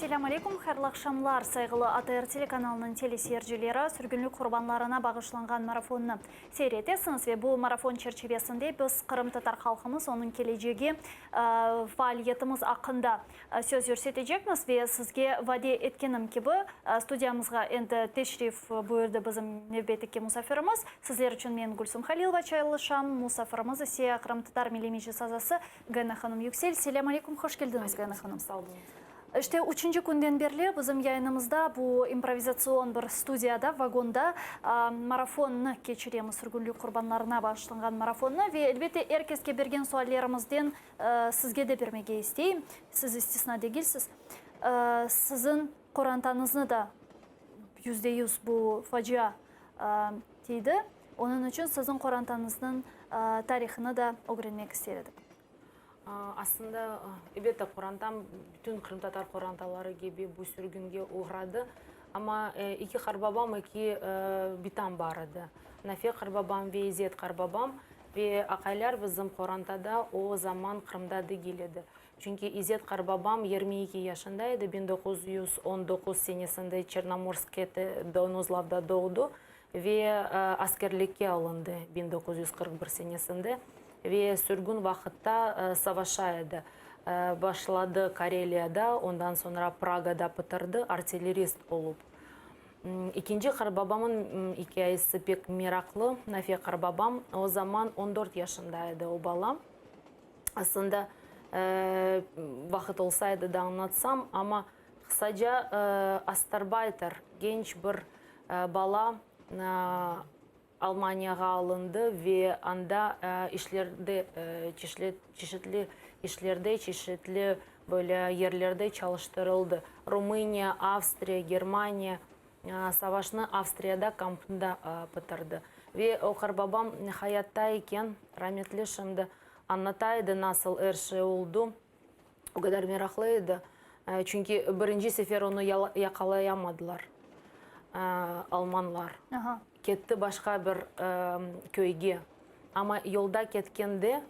Selâm aleyküm, hayırlı aqşamlar, sayğılı ATR telekanalınıñ teleseyircileri, sürgünlik qurbanlarına bağışlanğan marafonnı seyir etesiñiz ve bu marafon çerçivesinde biz qırımtatar halqımız, onıñ kelecegi, faaliyetimiz aqqında söz yürsetecekmiz ve sizge vade etkenim kibi, studiyamızğa endi teşrif buyurdı bizim nevbetteki musafirimiz. Sizler içün men Gülsüm Halilova çalışam, musafirimiz ise Qırımtatar Milliy Meclis azası Gana hanım Yüksel. Selâm aleyküm, hoş keldiñiz, Gana hanım. Sağ oluñız. İşte, üçünci künden berli bizim yayınımızda bu improvizatsion bir studiyada, vagonda marafonnı keçiremiz, sürgünlik qurbanlarına bağışlanğan marafonnı ve, elbette, er keske bergen suallerimizden sizge de bermege isteyim, siz istisna degilsiz. Siziñ qorantañıznı da 100% bu facia tiydi, onıñ içün siziñ qorantañıznıñ tarihını da ögrenmek ister edik. Aslında, elbette, qorantam bütün qırımtatar qorantaları kibi bu sürgünge oğradı. Amma eki qarbabam, eki bitam bar edi. Nafe qarbabam ve İzet qarbabam. Ve aqaylar bizim qorantada o zaman Qırımda degil edi. Çünki İzet qarbabam 22 yaşında edi, 1919 senesinde Çernomorskte, Donuzlavda doğdu ve askerlikke alındı 1941 senesinde ve sürgün vaqıtta savaşa edi. Başladı Kareliyada, ondan soñra Pragada bitirdi, artillerist olıp. İkinci qarbabamın ikâyesi pek meraqlı. Nafe qarbabam o zaman 14 yaşında edi, o bala. Aslında, vaqıt olsa edi da añlatsam, amma qısaca, astarbayter, genç bir bala Almaniyağa alındı ve anda işlerde, çeşitli işlerde, çeşitli böyle yerlerde çalıştırıldı. Rumıniya, Avstriya, Germaniya, savaşnı Avstriyada kampında bitirdi. Ve o qarbabam hayatta eken, rametli şimdi, añlata edi nasıl er şey oldu. O qadar meraqlı edi, çünki birinci sefer onı yaqalayamadılar almanlar. Ketti başqa bir köyge. Amma yolda ketkende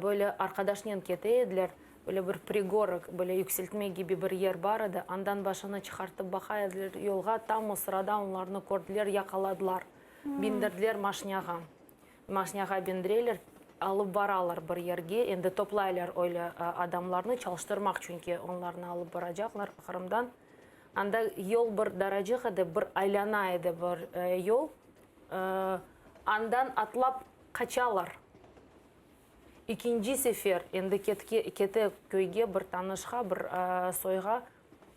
böyle arqadaşnen kete ediler, böyle bir prigorok, böyle yükseltme kibi bir yer bar edi, andan başını çıqartıp baqa ediler yolğa, tam o sırada onlarnı kördiler, yaqaladılar, bindirdiler maşinağa. Maşinağa bindireler, alıp baralar bir yerge, endi toplaylar öyle adamlarnı, çalıştırmaq çünki onlarnı alıp baracaqlar Qırımdan. Anda yol bir daracıq edi, bir aylana edi bir yol. Andan atlap qaçalar. İkinci sefer endi kete köyge bir tanışqa, bir soyğa.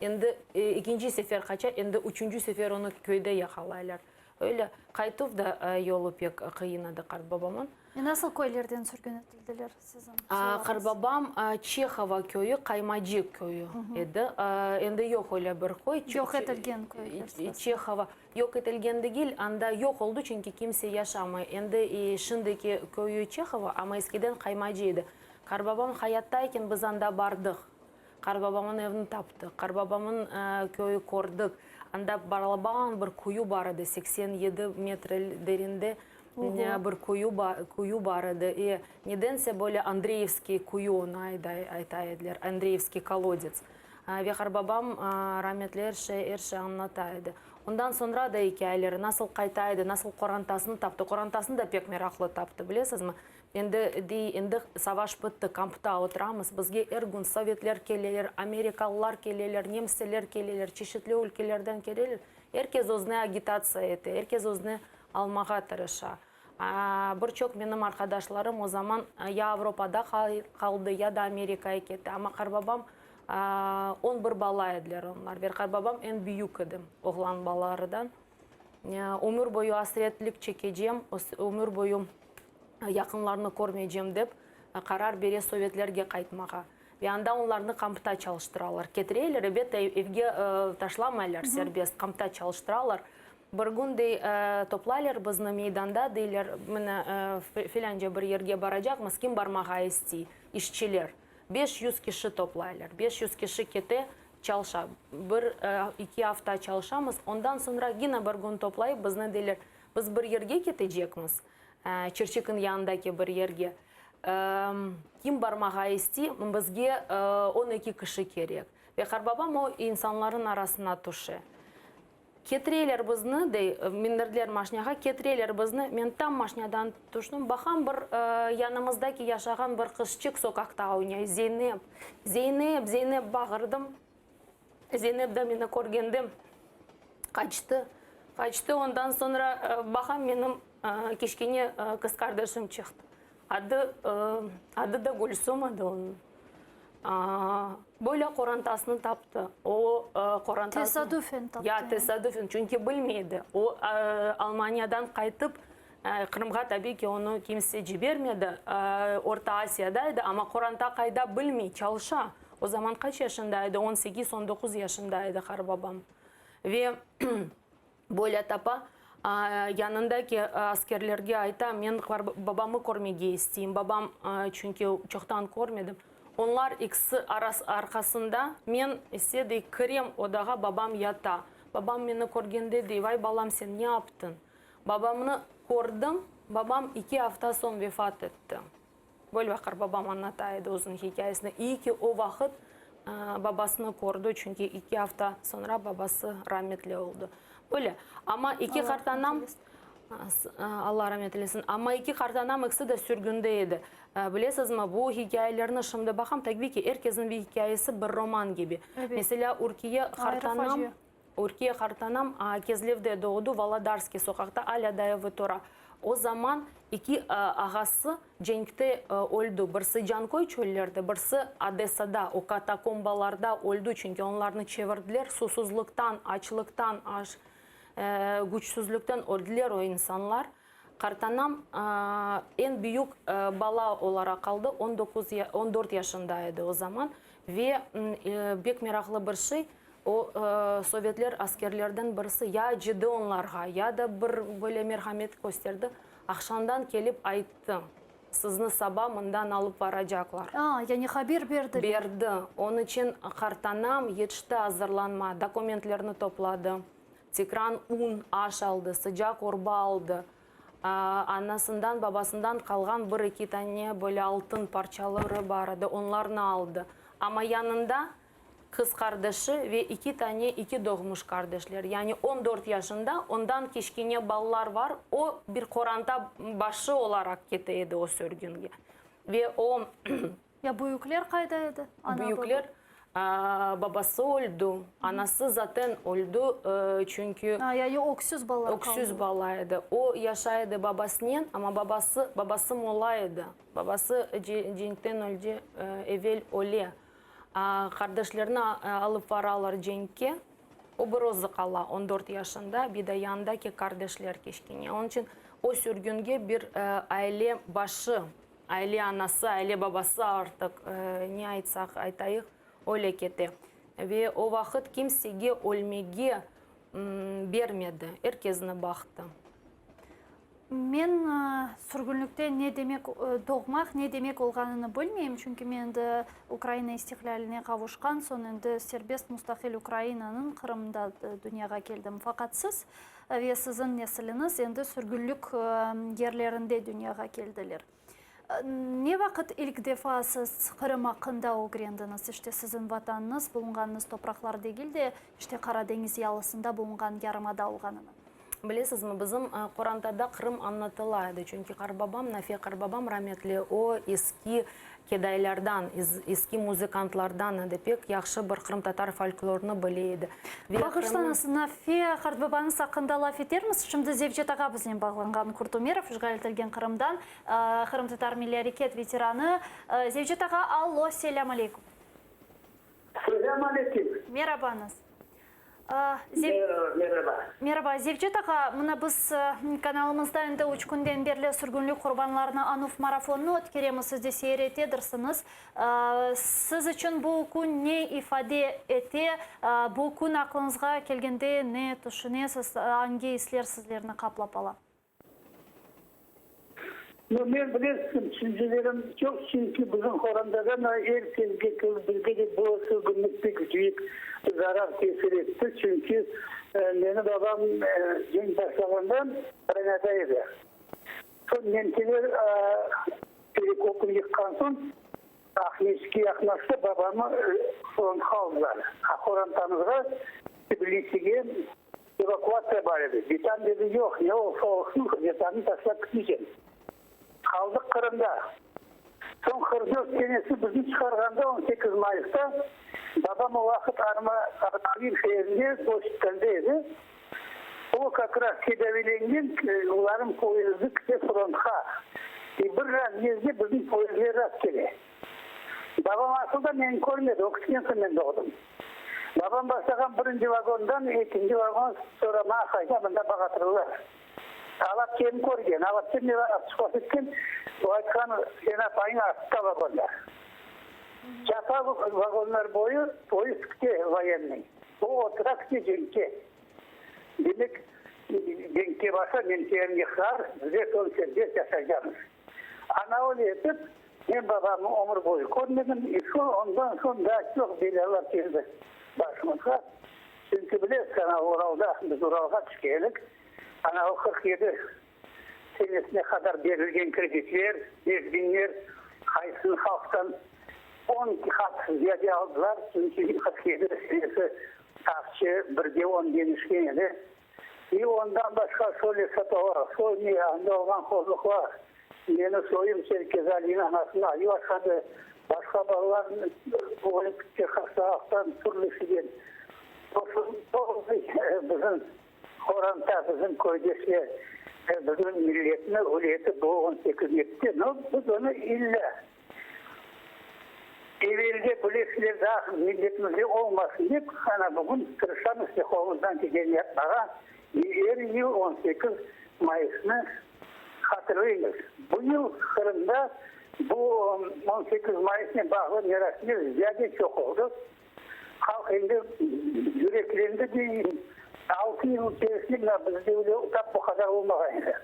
Endi ekinci sefer qaça, endi üçünci sefer onı köyde yaqalaylar. Öyle, qaytuv da yolu pek qıyın edi qartbabamın. E nasıl köylerden sürgün etildiler siziñ soylarıñız? Qartbabam Çehova köyü, Qaymacı köyü edi. Endi yoq öyle bir köy. Yoq etilgen köyler sırasında. Çehova yoq etilgen degil, anda yoq oldı, çünki kimse yaşamay. Endi şimdiki köyü Çehova, amma eskiden Qaymacı edi. Qartbabam hayatta eken biz anda bardıq. Qartbabamnıñ evini taptıq, qartbabamnıñ köyü kördik. Anda balaban bir quyu bar edi, 87 metre derinde bir quyu bar edi. E, nedense böyle Andreyevskiy quyu onı ayta ediler, Andreyevskiy kolodets. Ve qartbabam rametli er şey, er şey añlata edi. Ondan soñra da ikâyeleri, nasıl qayta edi, nasıl qorantasını taptı. Qorantasını da pek meraqlı taptı, bilesizmi? Endi, dey, endi savaş bitti, kampta oturamız, bizge er kün sovetler keleler, amerikalılar keleler, nemseler keleler, çeşitli ülkelerden keleler, er kes özüne agitatsiya ete, er kes özüne almağa tırışa. Bir çoq menim arqadaşlarım o zaman ya Avropada qaldı, ya da Amerikaya ketti, amma qarbabam, on bir bala ediler onlar, ve qarbabam eñ büyük edi oğlan balalarıdan. Ömür boyu asretlik çekecem, ömür boyu yaqınlarını körmeycem dep, qarar bere sovetlerge qaytmağa. Ve anda onlarnı kampta çalıştıralar. Ketireler, ebet, evge taşlamaylar serbest, kampta çalıştıralar. Bir kün, dey, toplaylar bizni meydanda, deyler, mına, filânca bir yerge baracaqmız, kim barmağa istey, işçiler. 500 kişi toplaylar. 500 kişi kete, çalışa. Bir, eki afta çalışamız, ondan soñra yine bir kün toplayıp bizni deyler, biz bir yerge ketecekmiz, Çirçikniñ yanındaki bir yerge. Kim barmağa istey, bizge 12 kişi kerek. Ve qarbabam o insanların arasına tüşe. Ketireler bizni, dey, mindirdiler maşinağa, ketireler bizni. Men tam maşinadan tüştüm, baqam, bir yanımızdaki yaşağan bir qızçıq soqaqta oynay, Zeynep, Zeynep, Zeynep bağırdım. Zeynep da meni körgende qaçtı, qaçtı. Ondan soñra baqam, menim kiçkene qız qardaşım çıqtı. Adı, adı da Gülsüm edi onıñ. Böyle qorantasını taptı. O, qorantası... Tesadüfen taptı. Ya, tesadüfen, çünki bilmey edi. O, Almaniyadan qaytıp, Qırımğa tabiy ki, onı kimse cibermedi, Orta Asiyada edi, amma qoranta qayda bilmey, çalışa. O zaman qaç yaşında edi? On sekiz, on doquz yaşında edi qarbabam. Ve böyle tapa, yanındaki askerlerge ayta, men babamı körmege isteyim, babam, çünki çoqtan körmedim. Onlar ikisi arqasında, men ise, dey, kirem odağa, babam yata. Babam meni körgende, dey, vay balam, sen ne yaptıñ? Babamnı kördim, babam iki afta soñ vefat etti. Böyle qarbabam añlata edi özüniñ hikâyesini. İyi ki, o vaqıt babasını kördi, çünki iki afta soñra babası rametli oldı. Böyle. Amma iki qartanam, Alla ramet eylesin, amma iki qartanam ikisi de sürgünde edi. Bilesizmi, bu hikâyelerni şimdi baqam, tabiiy ki, er kesniñ bir hikâyesi bir roman kibi. Meselâ, Ürkiye qartanam, Ürkiye qartanam Kezlevde doğdı, Volodarskiy soqaqta alâ da evi tura. O zaman iki ağası cenkte öldi, birisi Canköy çöllerde, birisi Odessada, o katakombalarda öldi, çünki onlarnı çevirdiler, susuzlıqtan, açlıqtan, aş, küçsüzlükten öldiler o insanlar. Qartanam eñ büyük bala olaraq qaldı, on doquz, on dört yaşında edi o zaman ve pek meraqlı bir şey, O, sovetler askerlerden birisi ya acıdı onlarğa, ya da bir böyle merhamet kösterdi, aqşamdan kelip ayttı, Sizni saba mından alıp baracaqlar. A, yani haber berdiler. Berdi. Onıñ içün qartanam yetişti azırlanma, dokumentlerni topladı, tekran un, aş aldı, sıcaq urba aldı, anasından, babasından qalğan bir-eki tane böyle altın parçaları bar edi, onlarnı aldı. Amma yanında Qız qardaşı ve iki tane iki doğmuş qardaşler, yani 14 yaşında, ondan kiçkene balalar var, o bir qoranta başı olaraq kete edi o sürgünge. Ve o. Ya büyükler qayda edi? Ana, baba? Büyükler, babası öldi, anası zaten öldi, çünki. A, yani öksüz balalar qaldı. Öksüz bala edi. O yaşay edi babasınen, amma babası, babası molla edi. Babası cenkten önce, evel öle. Qardaşlarını alıp baralar cenkke. O bir özü qala, 14 yaşında, bir de yanındaki qardaşlar kiçkene. Onıñ içün o sürgünge bir aile başı, aile anası, aile babası artıq, ne aytsaq aytayıq, öyle kete. Ve o vaqıt kimsege ölmege bermedi, er kesni baqtı. Men sürgünlikte ne demek doğmaq, ne demek olğanını bilmeyim, çünki men endi Ukraina istiqlâline qavuşqan soñ, endi serbest, mustaqil Ukrainanıñ Qırımında dünyağa keldim. Faqat siz ve siziñ nesiliñiz endi sürgünlik yerlerinde dünyağa keldiler. Ne vaqıt ilk defa siz Qırım aqqında ögrendiñiz? İşte siziñ vatanıñız, bulunğanıñız topraqlar degil de, işte Qara deñiz yalısında bulunğan yarımada olğanını. Bilesizmi, bizim qorantada Qırım añlatıla edi, çünki qarbabam, Nafe qarbabam rametli, o eski kedaylardan, eski muzıkantlardan edi, pek yahşı bir qırımtatar folklorını bile edi. Ve Bağışlañız, Nafe qartbabañız aqqında laf etermiz. Şimdi Zevcet ağa biznen bağlanğan, Kurt Umerov, işğal etilgen Qırımdan, qırımtatar milliy areket veteranı. Zevcet ağa, allo, selâm aleyküm. Selâm aleyküm. Merabañız. Meraba. Meraba, Zevcet ağa, mına biz kanalımızda endi üç künden berli sürgünlik qurbanlarını anuv marafonını ötkeremiz, siz de seyir etedirsiñiz. Siz içün bu kün ne ifade ete, bu kün aqlıñızğa kelgende ne tüşünesiz, angi isler sizlerni qaplap ala? No, men bilesiñ, tüşüncelerim çoq, çünki bizim qorantada da er kesge kibi bizge de bu sürgünlik pek büyük zarar tesir etti, çünki meni babam cenk başlağanda Ukrainada edi. Soñ nemseler Perekopnı yıqqan soñ. Aqmescitke yaqınlaştı, babamı frontqa aldılar. Qorantamızğa Tbilisige evakuatsiya bar edi. Bitam dedi, yoq, ne olsa olsun, Vetanı taşlap ketmeycem. Qaldıq Qırımda. Soñ 44 senesi bizni çıqarğanda, 18 mayısta, babam o vaqıt Armavir şeerinde gospitalde edi. O kak raz tedaviylengen, olarnıñ poyezdi kite frontqa. E bir razyezde bizim poyezdler rast kele. Babam asıl da meni körmedi, o kütken soñ men doğdım. Babam başlağan birinci vagondan ekinci vagon soramağa qayta, mında bağatırlar. Alapçem körgen, alapçem ne suhbet etken, o aytqan, sen apayıñ artta vagonda. Çapa vagonlar boyu poyezd kite voyennıy. O otura kite cenkke. Demek, cenkke barsa, men kerim yıqar, bizler soñ serbest yaşaycamız. Ana öyle etip, men babamnı ömür boyu körmedim, i soñ, ondan soñ daa çoq belâlar keldi başımızğa. Çünki bilesiz, ana Uralda, biz Uralğa tüşkenik, ana o 47 senesine qadar berilgen kreditler, beş biñler, qaysını halqtan on qat ziyade aldılar, çünki 47 senesi aqça birge on deñişken edi. İ ondan başqa şöyle satolar, soy ne, anda olğan horluqlar, meni soyum Çerkezaliniñ anasını ayuv aşadı, başqa balalar ölip gitti hastalıqtan, türlüsiden. Bizim qoranta, bizim köydeşler, bizim milletni öyle etip bu on sekiz etti, no, biz onı illa Evelde bilesizler daa milletimizde olmasın dep, ana bugün tırışamız ki, qolumızdan kelgeni yapmağa, ve er yıl 18 mayısnı hatırlaymız. Bu yıl Qırımda bu 18 mayısnen bağlı merasimler ziyade çoq oldı. Halq endi yüreklendi deyim, altı yıl içerisinde mına bizde öyle tap bu qadar olmağan edi.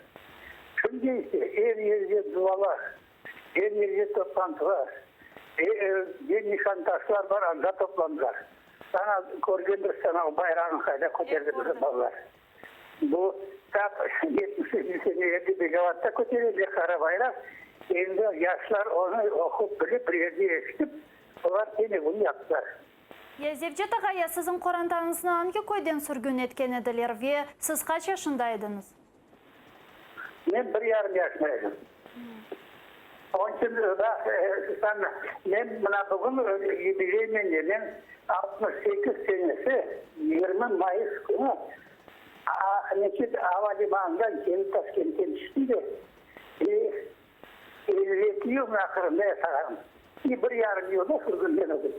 Şimdi ise er yerde dualar. Er yerde toplantılar, er nişantaşlar bar, anda toplandılar. Ana, körgendir sen, o bayrağın qayda köterdi bizim balalar. Bu tap 70-inci senelerde Begavatta köterildi qara bayraq. Endi yaşlar onı oqup, bilip, bir yerde eşitip, olar kene bunı yaptılar. Ya Zevcet ağa, ya siziñ qorantañıznı angi köyden sürgün etken ediler ve siz qaç yaşında ediñiz? Men bir yarım yaşında edim. Onıñ içün baq, Susanna, men mına bugün yubileynen de, men 68 senesi 20 mayıs künü Aqmescit ava limanından kelip Taşkentten tüştim de, 52 yıl mına Qırımda yaşağanım. Bir yarım yılda sürgünden edim.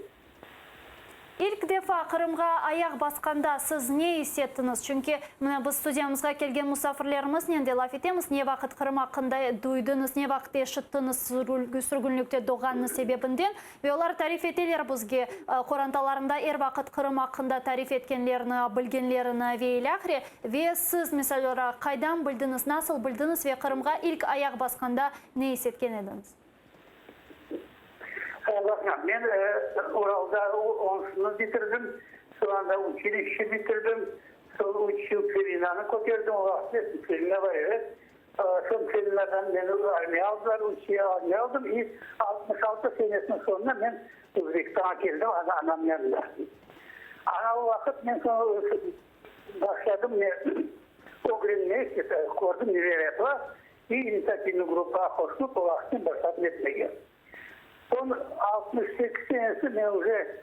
İlk defa Qırımğa ayaq basqanda siz ne is ettiñiz? Çünki mına biz studiyamızğa kelgen musafirlerimiznen de laf etemiz, ne vaqıt Qırım aqqında duydıñız, ne vaqıt eşittiñiz sürgünlikte doğğanıñız sebebinden. Ve olar tarif eteler bizge, qorantalarında er vaqıt Qırım aqqında tarif etkenlerini, bilgenlerini ve ilâhre. Ve siz, misal olaraq, qaydan bildiñiz, nasıl bildiñiz ve Qırımğa ilk ayaq basqanda ne is etken ediñiz? Baqıñız, men Uralda onsını bitirdim, soñ anda uçilişçe bitirdim, soñ üç yıl tselinanı köterdim, o vaqıt tselina bar edi. Soñ tselinadan meni armiya aldılar, üç yıl armiya aldım i 66 senesiniñ soñunda men Özbekistanğa keldim, anamnıñ yanına. Ana o vaqıt men soñ başladım ögrenmege, kördim neler yapıla. İnisiativnıy gruppağa qoşulıp, o vaqıtnen başladım etmege. Soñ 68 senesi men uje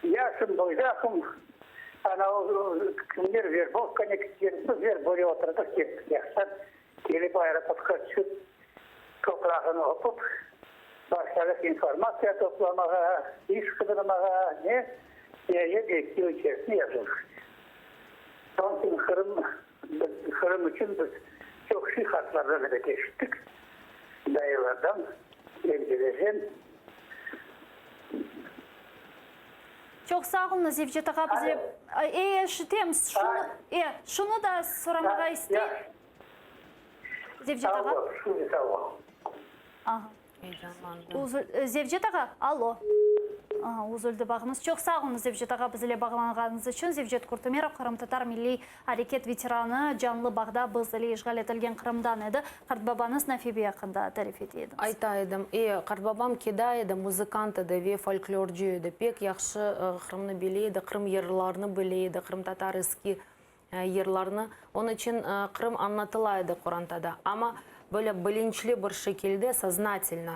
yaşım, boydaqım, ana o kimler verbovkanen ketken, bizler böyle oturdıq, kettik yaşlar, kelip aeroportqa tüşip, toprağını öpüp, başladıq informatsiya toplamağa, iş qıdırmağa, ne, niayet eki yıl içerisinde yazıldıq. Soñ Qırım Qırım içün biz çoq şey qartlardan ebet eşittik, dayılardan, emcelerden. Çoq sağ oluñız, Zevcet ağa, bize E, eşitemiz. Şunı, e, şunı da soramağa isteyim. Zevcet ağa. Sağ ol, şimdi sağ ol. Aha. Zevcet ağa, allo. Üzüldi bağımız. Çoq sağ oluñız, Zevcet ağa, biz ile bağlanğanıñız içün. Zevcet Qurtümerov, qırımtatar milliy areket veteranı, canlı bağda biz ile işğal etilgen Qırımdan edi. Qartbabañız Nafi bey aqqında tarif ete ediñiz. Ayta edim. E, qartbabam keda edi, muzıkant edi ve folklorcı edi. Pek yahşı Qırımnı bile edi, Qırım yırlarını bile edi, qırımtatar eski yırlarnı. Onıñ içün Qırım añlatıla edi qorantada. Amma böyle bilinçli bir şekilde, soznatelno,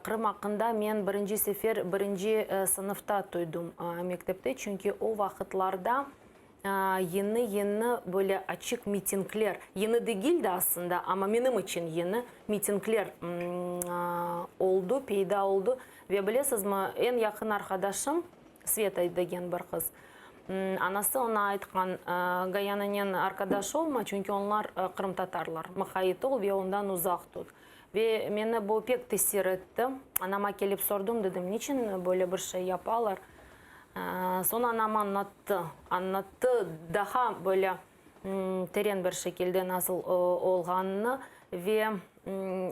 Qırım aqqında men birinci sefer birinci sınıfta duydum mektepte, çünki o vaqıtlarda yeni-yeni böyle açıq mitingler, yeni degil de aslında, amma menim içün yeni mitingler oldu, peyda oldu. Ve bilesizmi, eñ yaqın arqadaşım, Sveta degen bir qız, anası oña aytqan, Gayananen arqadaş olma, çünki onlar qırımtatarlar, mıqayıt ol ve ondan uzaq tut. Ve meni bu pek tesir etti. Anama kelip sordum, dedim, niçin böyle bir şey yapalar? Soñ anam añlattı, añlattı daha böyle teren bir şekilde nasıl olğanını ve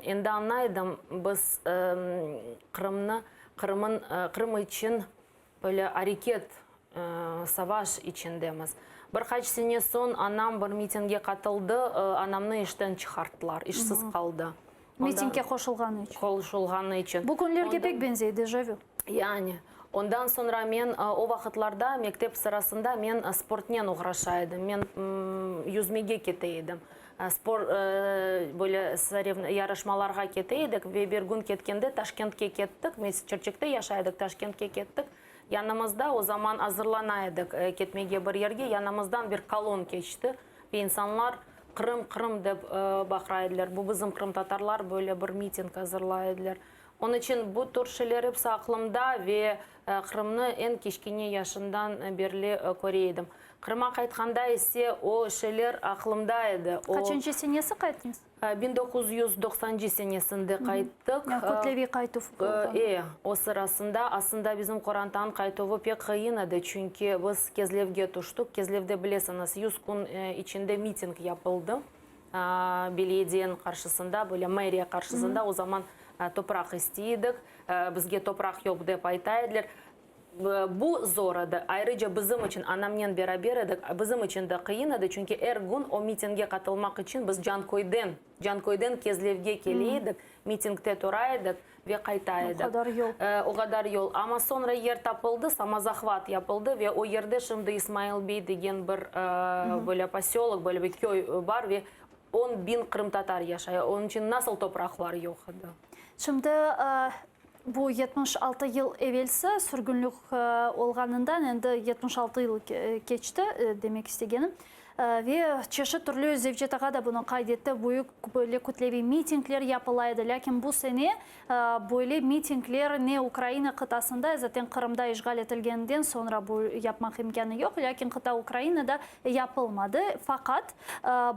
endi añlaydım, biz Qırımnı, Qırımın, Qırım içün böyle areket, savaş içindemiz. Bir qaç sene soñ anam bir mitingge qatıldı, anamnı işten çıqarttılar, işsiz qaldı. Mitingge qoşulğanı içün. Qoşulğanı içün. Bu künlerge pek beñzey, dejavü. Yani, ondan soñra men o vaqıtlarda mektep sırasında men sportnen oğraşa edim, men yüzmege kete edim. Spor, böyle yarışmalarğa kete edik ve bir kün ketkende Taşkentke kettik, biz Çirçikte yaşay edik, Taşkentke kettik. Yanımızda, o zaman azırlana edik ketmege bir yerge, yanımızdan bir kolon keçti ve insanlar Qırım, Qırım dep baqıra ediler. Bu bizim qırımtatarlar böyle bir miting azırlay ediler. Onıñ içün bu tür şeyler episi aqlımda ve Qırımnı eñ kiçkene yaşından berli köre edim. Qırıma qaytqanda ise o şeyler aqlımda edi. O. Qaçıncı senesi qayttıñız? 1990-cı senesinde qayttıq. Yani kütleviy qaytuv olğan. E, o sırasında. Aslında bizim qorantanıñ qaytuvı pek qıyın edi, çünki biz Kezlevge tüştik. Kezlevde, bilesiñiz, 100 kün içinde miting yapıldı. Belediyeniñ qarşısında, böyle meriya qarşısında. O zaman topraq istey edik. Bizge topraq yoq dep ayta ediler. Bu zor edi. Ayrıca bizim içün, anamnen beraber edik, bizim içün de qıyın edi, çünki er kün o mitingge qatılmaq içün biz Canköyden, Canköyden Kezlevge kele edik, mitingde tura edik ve qayta edik. O qadar yol. O qadar yol. Amma soñra yer tapıldı, samozahvat yapıldı ve o yerde şimdi İsmail bey degen bir böyle posölok, böyle bir köy bar ve 10.000 qırımtatar yaşay. Onıñ içün nasıl topraqlar yoq edi? Şimdi Bu 76 yıl evelsi sürgünlik olğanından endi 76 yıl keçti, demek istegenim. Ve çeşit türlü, Zevcet ağa da bunı qayd etti, büyük böyle kütleviy mitingler yapıla edi. Lâkin bu sene böyle mitingler ne Ukraina qıtasında, zaten Qırımda işğal etilgeninden soñra bu yapmaq imkânı yoq, lâkin qıta Ukrainada yapılmadı. Faqat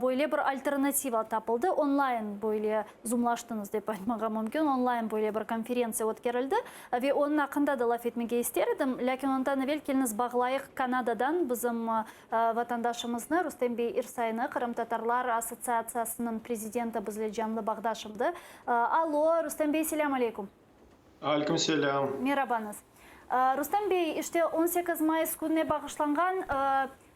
böyle bir alternativa tapıldı, onlayn böyle Zoomlaştıñız dep aytmağa mümkün, onlayn böyle bir konferentsiya ötkerildi ve onıñ aqqında da laf etmege ister edim. Lâkin ondan evel keliñiz bağlayıq Kanadadan bizim vatandaşımıznı, Rustem bey İrsaynı, Qırımtatarlar assotsiatsiyasınıñ prezidenti bizle canlı bağda şimdi. Allo, Rustem bey, selâm aleyküm. Aleyküm selâm. Merabañız. Rustem bey, işte 18 mayıs kününe bağışlanğan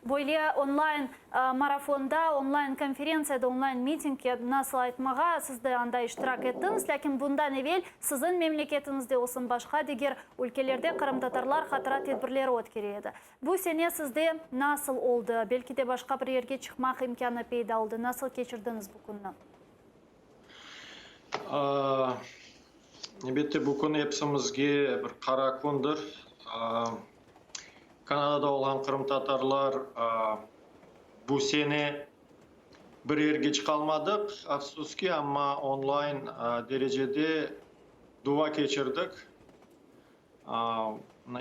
Böyle onlayn marafonda, onlayn konferentsiyada, onlayn mitingde nasıl aytmağa, siz de anda iştirak ettiñiz, lâkin bundan evel siziñ memleketiñizde olsun, başqa diger ülkelerde qırımtatarlar hatıra tedbirleri ötkere edi. Bu sene sizde nasıl oldı? Belki de başqa bir yerge çıqmaq imkânı peyda oldı. Nasıl keçirdiñiz bu künni? Elbette, bu kün episimizge bir qara kündir. Kanadada olğan qırımtatarlar bu sene bir yerge çıqalmadıq, afsus ki, amma onlayn derecede dua keçirdik.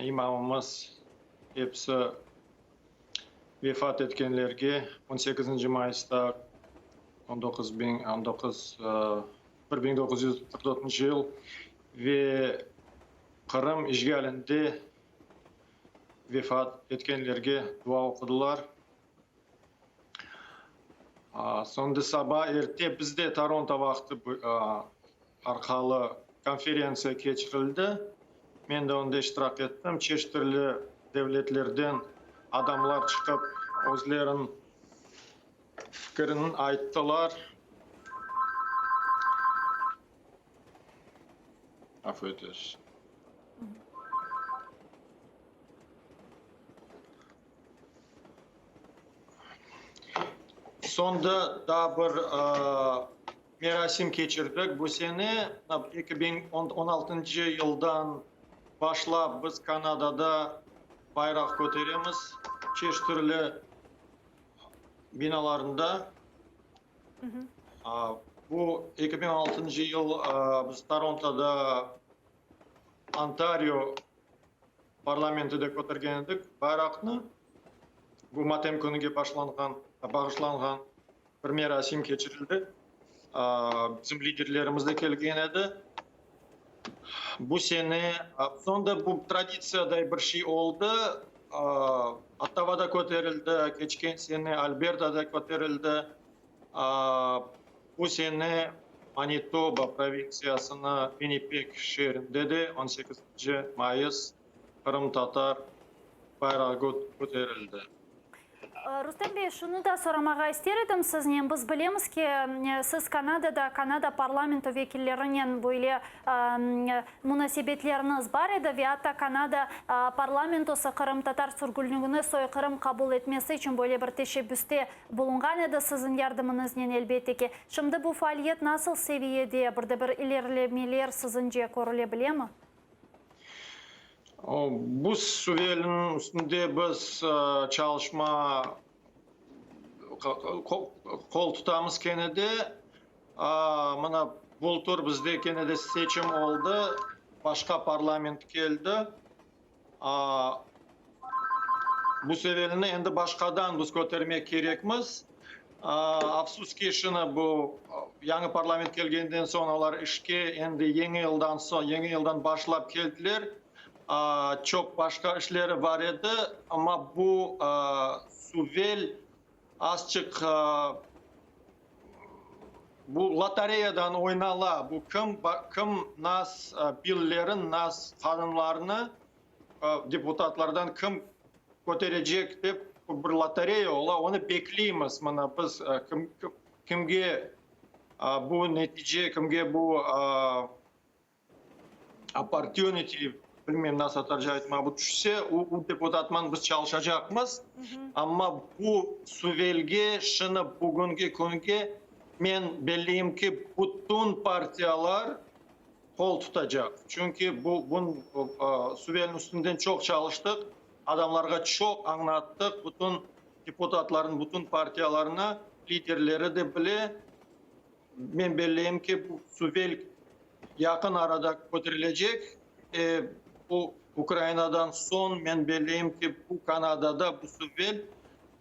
İmamımız episi vefat etkenlerge on sekizinci mayısta on doquz biñ on doquz bir biñ 944 yıl ve Qırım işğalinde vefat etkenlerge dua oqudılar. Soñda saba erte bizde Toronto vaqtı arqalı konferentsiya keçirildi. Men de onda iştirak ettim. Çeşit-türlü devletlerden adamlar çıqıp özleriniñ fikirini ayttılar. Afu etesiz. Soñda daa bir merasim keçirdik bu sene. 2016 yıldan başlap biz Kanadada bayraq köteremiz çeşit türlü binalarında. Bu 2016 yıl biz Torontoda Ontario Parlamentide kötergen edik bayraqnı. Bu matem künüge başlanğan, bağışlanğan bir merasim keçirildi. Bizim liderlerimiz de kelgen edi. Bu sene, soñda bu traditsiyaday bir şey oldı. Ottavada köterildi, keçken sene Albertada köterildi. Bu sene Manitoba provintsiyasına Winnipeg şeerinde de on sekizinci mayıs qırımtatar bayrağı köterildi. Rustem bey, şunı da soramağa ister edim siznen. Biz bilemiz ki, siz Kanadada Kanada parlamento vekillerinen böyle munasebetleriñiz bar edi ve atta Kanada parlamentosı qırımtatar sürgünligini soyqırım qabul etmesi içün böyle bir teşebbüste Bulunğan edi siziñ yardımıñıznen, elbette ki. Şimdi bu faaliyet nasıl seviyede, bir de bir ilerilemeler siziñce körüle bilemi? Bu suvelniñ üstünde biz çalışma qol tutamız kene de. Mına, bultur bizde kene de seçim oldı, başqa parlament keldi. Bu sevelini endi başqadan biz kötermek kerekmiz. Afsus ki, şunı bu yañı parlament kelgenden soñ olar işke endi yeñi yıldan soñ, yeñi yıldan başlap keldiler. Çoq başqa işleri bar edi, amma bu suvel azçıq bu lotoreyadan oynala, bu kim, kim nas billerin, nas qanunlarını deputatlardan kim köterecek dep bir lotoreya ola, onı bekleymiz. Mına biz kim, kimge bu netice, kimge bu Opportunity, bilmeyim nasıl tatarca aytmağa, bu tüşse, o deputatman biz çalışacaqmız. Amma bu suvelge şını bugünki künge men belleyim ki, bütün partiyalar qol tutacaq. Çünki bu suvelniñ üstünden çoq çalıştıq, adamlarğa çoq añlattıq, bütün deputatlarnıñ bütün partiyalarına, liderleri de bile. Men belleyim ki, bu suvel yaqın arada köterilecek. Bu Ukrainadan soñ, men belleyim ki, bu Kanadada bu suvel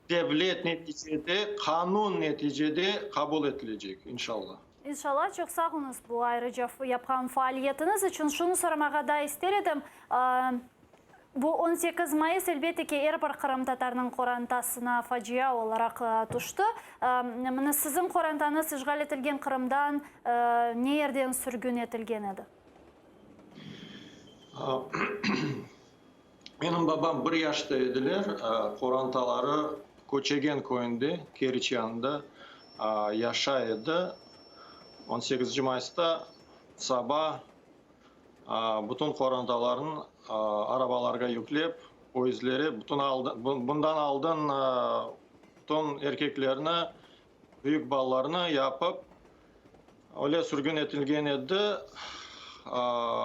devlet neticede, qanun neticede qabul etilecek, inşallah. İnşallah. Çoq sağ oluñız bu ayrıca yapqan faaliyetiñiz içün. Şunı soramağa daa ister edim. Bu 18 mayıs, elbette ki, er bir qırımtatarnıñ qorantasına facia olaraq tüşti. Mına siziñ qorantañız işğal etilgen Qırımdan ne yerden sürgün etilgen edi? Menim babam bir yaşta ediler, qorantaları Köçegen köyünde, Keriç yanında yaşay edi. On sekizinci mayısta saba Bütün qorantalarını arabalarğa yüklep, poyezdlere, bütün bundan aldın bütün erkeklerni, büyük balalarnı yapıp, öyle sürgün etilgen edi.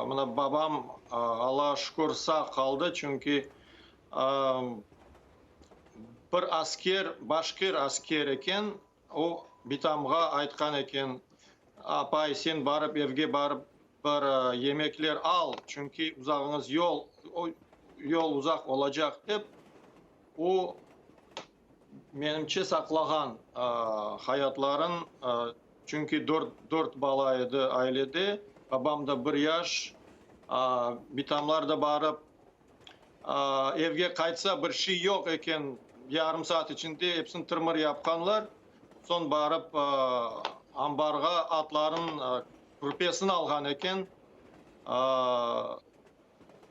Mına babam, Allağa şükür, sağ qaldı, çünki bir asker, başqir asker eken, O, bitamğa aytqan eken, Apay, sen barıp evge barıp bir yemekler al, çünki uzağıñız yol, yol uzaq olacaq, dep, o, menimce, saqlağan hayatların, çünki dört, dört bala edi ailede, babam da bir yaş, bitamlar da barıp Evge qaytsa, bir şey yoq eken, yarım saat içinde episini tırmır yapqanlar. Soñ barıp anbarğa atlarnıñ kürpesini alğan eken.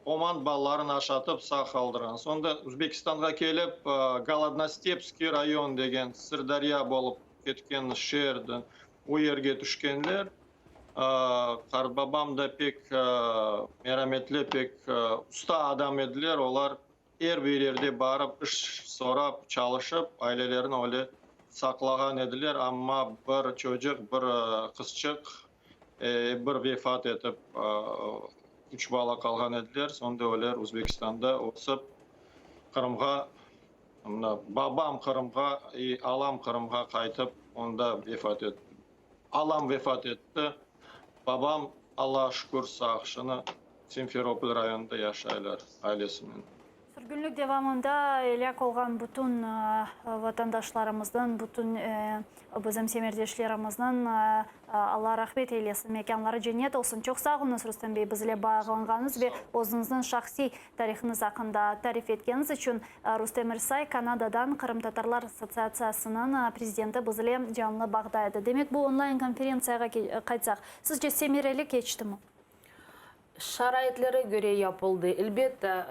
Oman balaların aşatıp sağ qaldırğan. Soñra Özbekistanğa kelip, Golodnostepskiy rayon degen Sırdarya bolıp ketken şeerdi, o yerge tüşkenler. Qartbabam da pek merametli, pek usta adam ediler. Olar er bir yerde barıp, iş sorap, çalışıp, ailelerini öyle saqlağan ediler. Amma bir çocuq, bir qızçıq bir vefat etip, üç bala qalğan ediler. Soñra olar Özbekistanda ösip, Qırımğa, mına, babam Qırımğa, alam Qırımğa qaytıp, onda vefat etti. Alam vefat etti. Babam, Allağa şükür, sağ. Şimdi Simferopol rayonında yaşaylar ailesinen. Sürgünlik devamında elâk olğan bütün vatandaşlarımıznıñ, bütün bizim semerdeşlerimizniñ Alla rahmet eylesin, mekânları cennet olsun. Çoq sağ oluñız, Rustem bey, bizle bağlanğanıñız ve özüñizniñ şahsiy tarihıñız aqqında tarif etkeniñiz içün. Rustem İrsay, Kanadadan Qırımtatarlar Assotsiatsiyasınıñ prezidenti bizle canlı bağda edi. Demek, bu onlayn konferentsiyağa qaytsaq, sizce semereli keçtimi? Şaraitlere köre yapıldı. Elbette,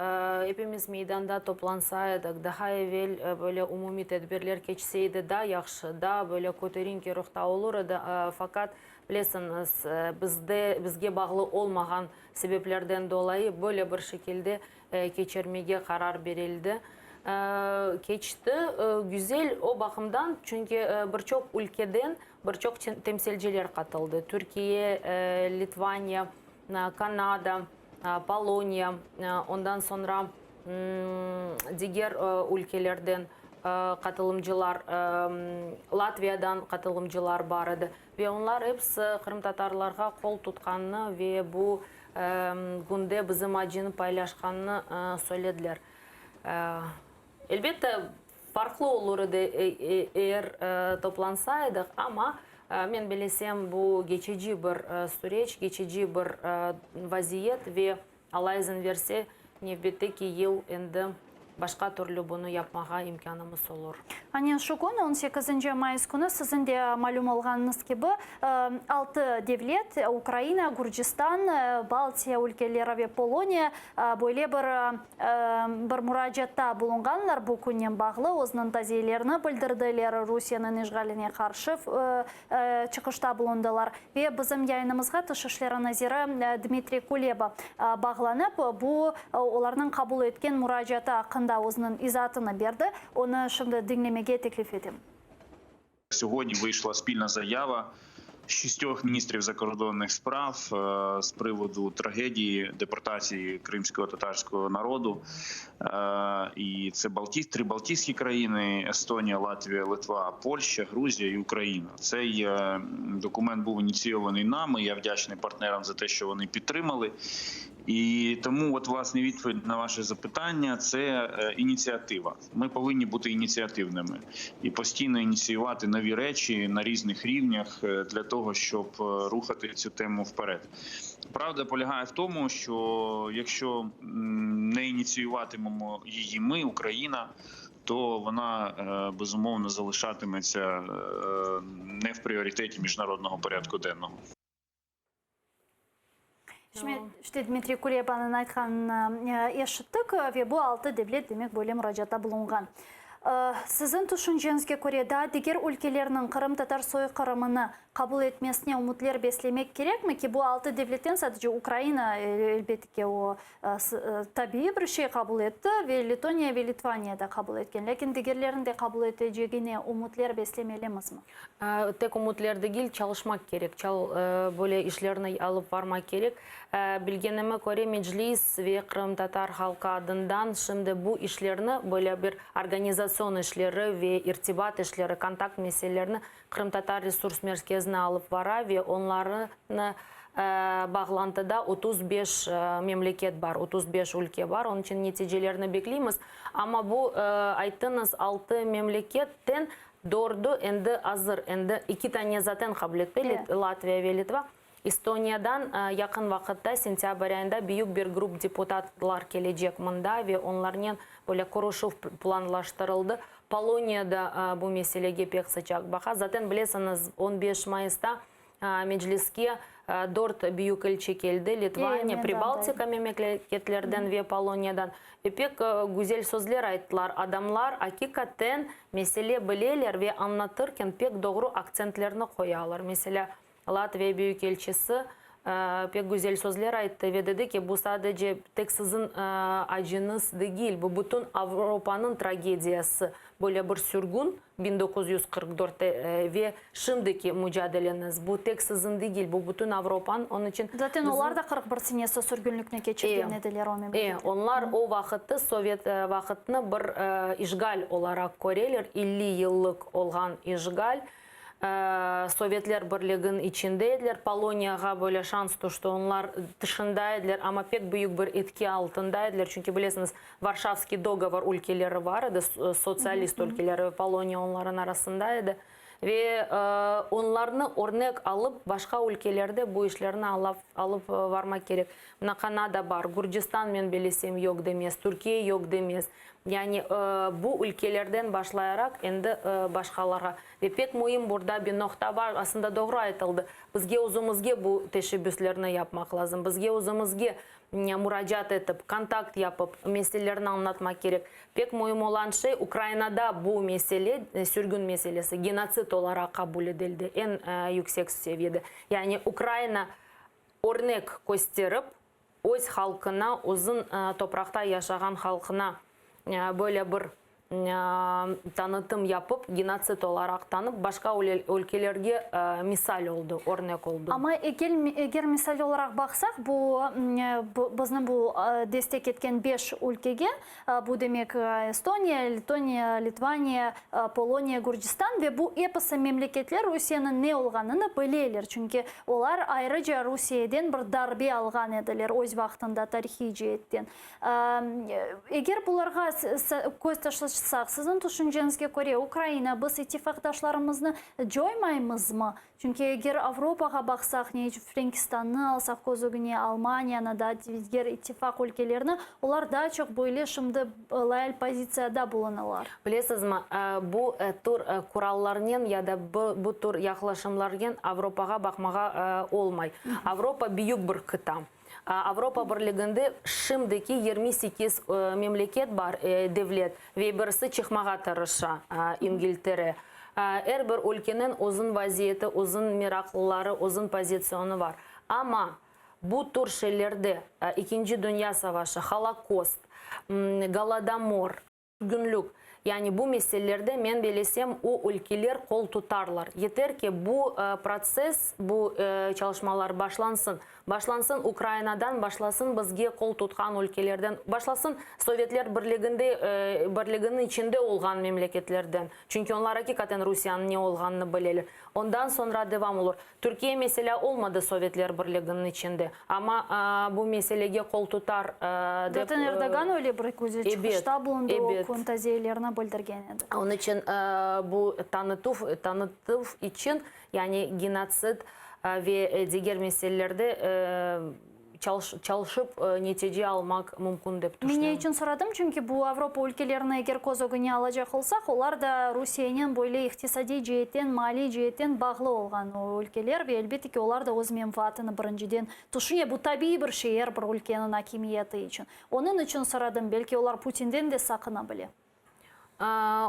epimiz meydanda toplansa edik, daha evel böyle umumiy tedbirler keçseydi, daa yahşı, daa böyle köterinki ruhta olur edi. Faqat, bilesiñiz, bizde, bizge bağlı olmağan sebeplerden dolayı böyle bir şekilde keçirmege qarar berildi. Keçti güzel o baqımdan, çünki bir çoq ülkeden bir çoq temsilciler qatıldı, Türkiye, Litvaniya, Kanada, Poloniya, ondan soñra diger ülkelerden qatılımcılar, Latviyadan qatılımcılar bar edi. Ve onlar episi qırımtatarlarğa qol tutqanını ve bu künde bizim acını paylaşqanını söylediler. Elbette, farqlı olur edi, eger toplansaydıq, amma men bilesem, bu geçici bir süreç, geçici bir vaziyet ve Alla izin verse, nevbetteki yıl endi başqa türlü bunı yapmağa imkânımız olur. Anen şu kün, on sekizinci mayıs künü, siziñ de malüm olğanıñız kibi, altı devlet, Ukraina, Gürcistan, Baltiya ülkeleri ve Poloniya böyle bir bir muracaatta bulunğanlar bu künnen bağlı, özüniñ taziyelerini bildirdiler, Rusiyeniñ işğaline qarşı çıqışta bulundılar. Ve bizim yayınımızğa Tış işleri naziri Dmitriy Kuleba bağlanıp, bu olarnıñ qabul etken muracaatı aqqında özüniñ izaatını berdi. Onı şimdi diñlemege teklif etem. Sogvodni vıyşla spilna zayava şestyoh ministrov zakordonnıh sprav z privodu tragediyi deportatsiyi krimskogo tatarskogo narodu. İ tse tri baltiyski krayiny, Estoniya, Latviya, Litva, Polşça, Gruziya i Ukraina. Tsey dokument buv ініційований nami. Я вдячний партнерам за те, що вони підтримали. І тому, от, власне, відповідь на ваше запитання – це ініціатива. Ми повинні бути ініціативними і постійно ініціювати нові речі на різних рівнях для того, щоб рухати цю тему вперед. Правда полягає в тому, що якщо не ініціюватимемо її ми, Україна, то вона, безумовно, залишатиметься не в пріоритеті міжнародного порядку денного. İşte, Dmitriy Kulebanıñ aytqanını eşittik ve bu altı devlet, demek, böyle muracaatta bulunğan. Siziñ tüşünceñizge köre, daa diger ülkelerniñ qırımtatar soyqırımını qabul etmesine ümütler beslemek kerekmi ki, bu altı devletten sadece Ukraina, elbette ki, o, tabiiy bir şey qabul etti ve Letoniya ve Litvaniya da qabul etken, lâkin digerlerniñ de qabul etecegine ümütler beslemelimizmi? Tek ümütler degil, çalışmaq kerek, böyle işlerni alıp barmaq kerek. Bilgenime köre, Meclis ve qırımtatar halqı adından şimdi bu işlerni, böyle bir organizatsion işleri ve irtibat işleri, kontakt meselelerini Qırımtatar resurs merkezine alıp bara ve onlarnı bağlantıda 35 memleket bar, 35 ülke bar, onıñ içün neticelerini bekleymiz. Amma bu, ayttıñız, altı memleketten dördü endi azır, endi eki tane zaten qabul etti, Latviya ve Litva. Estoniyadan yaqın vaqıtta, sentâbr ayında büyük bir grup deputatlar kelecek mında ve onlarnen böyle körüşüv planlaştırıldı. Poloniya da bu meselege pek sıcaq baqa. Zaten, bilesiñiz, on beş mayısta. Mecliske dört büyükelçi keldi, Litvaniya, Pribaltika memleketlerden ve Poloniyadan. Ve pek güzel sözler ayttılar. Adamlar akikaten mesele bileler ve añlatırken pek doğru aktsentlerni qoyalar. Meselâ, Latviya büyükelçisi pek güzel sözler ayttı ve dedi ki, bu sadece tek siziñ acıñız degil, bu bütün Avropanıñ tragediyası, böyle bir sürgün 1944 ve şimdiki mucadeleñiz, bu tek siziñ degil, bu bütün Avropanıñ, onıñ içün Zaten olar da 41 senesi sürgünlikni keçirgen ediler o memlekette. Onlar o vaqıttı, sovet vaqıtını bir işğal olaraq köreler, 50 yıllıq olğan işğal. Sovetler Birliginiñ içinde ediler. Poloniyağa böyle şans tüşti, onlar tışında ediler, amma pek büyük bir etki altında ediler, çünki bilesiñiz, Varşavskiy dogovor ülkeleri bar edi, sotsialist ülkeleri, ve Poloniya onların arasında edi. Ve onlarnı örnek alıp, başqa ülkelerde bu işlerni alıp varmaq kerek. Mına Kanada bar, Gürcistan, men bilesem, yoq demez, Türkiye yoq demez. Yani bu ülkelerden başlayaraq endi başqalarğa. Ve pek müim burda bir noqta bar, aslında doğru aytıldı, bizge özümizge bu teşebbüslerni yapmaq lazım, bizge özümizge muracaat etip, kontakt yapıp, meselelerni añlatmaq kerek. Pek müim olan şey, Ukrainada bu mesele, sürgün meselesi, genotsid olaraq qabul edildi eñ yüksek seviyede. Yani Ukraina örnek kösterip, öz halqına, uzun topraqta yaşağan halqına böyle bir tanıtım yapıp, genotsid olaraq tanıp, başqa ülkelerge misal oldı, örnek oldı. Amma eger misal olaraq baqsaq, bu bizni bu destek etken beş ülkege, Bu demek, Estoniya, Letoniya, Litvaniya, Poloniya, Gürcistan ve bu episi memleketler Rusiyeniñ ne olğanını bileler, çünki olar ayrıca Rusiyeden bir darbe alğan ediler öz vaqtında tarihiy ceetten. Eger bularğa köz taşlasaq, siziñ tüşünceñizge köre, Ukraina, biz ittifaqdaşlarımıznı coymaymızmı? Çünki eger Avropağa baqsaq, ne içün Frenkistannı alsaq köz ögüne, Almaniyanı da, diger ittifaq ülkelerini, olar daa çoq böyle şimdi loyal pozitsiyada bulunalar. Bilesizmi, bu tür kurallarnen ya da bu tür yaqlaşımlarnen Avropağa baqmağa olmay. Avropa büyük bir qıta. Avropa Birliginde şimdiki 28 memleket bar, devlet, ve birisi çıqmağa tırışa, İngiltere. Er bir ülkeniñ özüñ vaziyeti, özüñ meraqlıları, özüñ pozisyonı bar. Amma bu tür şeylerde, Ekinci dünya savaşı, Holokost, Golodomor, Sürgünlik, yani bu meselelerde, men belesem, o ülkeler qol tutarlar. Yeter ki, bu protsess, bu çalışmalar başlansın. Başlansın Ukrainadan, başlasın bizge qol tutqan ülkelerden, başlasın Sovetler Birliginde, Birliginiñ içinde olğan memleketlerden. Çünki onlar aqiqaten Rusiyanıñ ne olğanını bileler. Ondan soñra devam olur. Türkiye, meselâ, olmadı Sovetler Birliginiñ içinde, amma bu meselege qol tutar, dep. Zaten Erdoğan öyle bir güzel çıqışta bulundı, o kün taziyelerini bildirgen edi. Onıñ içün bu tanıtuv, tanıtuv içün, yani genotsid ve diger meselelerde Çalışıp netice almaq mümkün dep Men ne tüşünem. içün soradım, çünki bu Avropa ülkelerini eger köz ögüne alacaq olsaq, olar da Rusiyenen böyle iqtisadiy ceetten, maliy ceetten bağlı olğan ülkeler ve elbette ki, olar da öz menfaatını birinciden tüşüne. Bu tabiiy bir şey er bir ülkeniñ akimiyeti içün. Onıñ içün soradım, belki olar Putinden de saqına bile.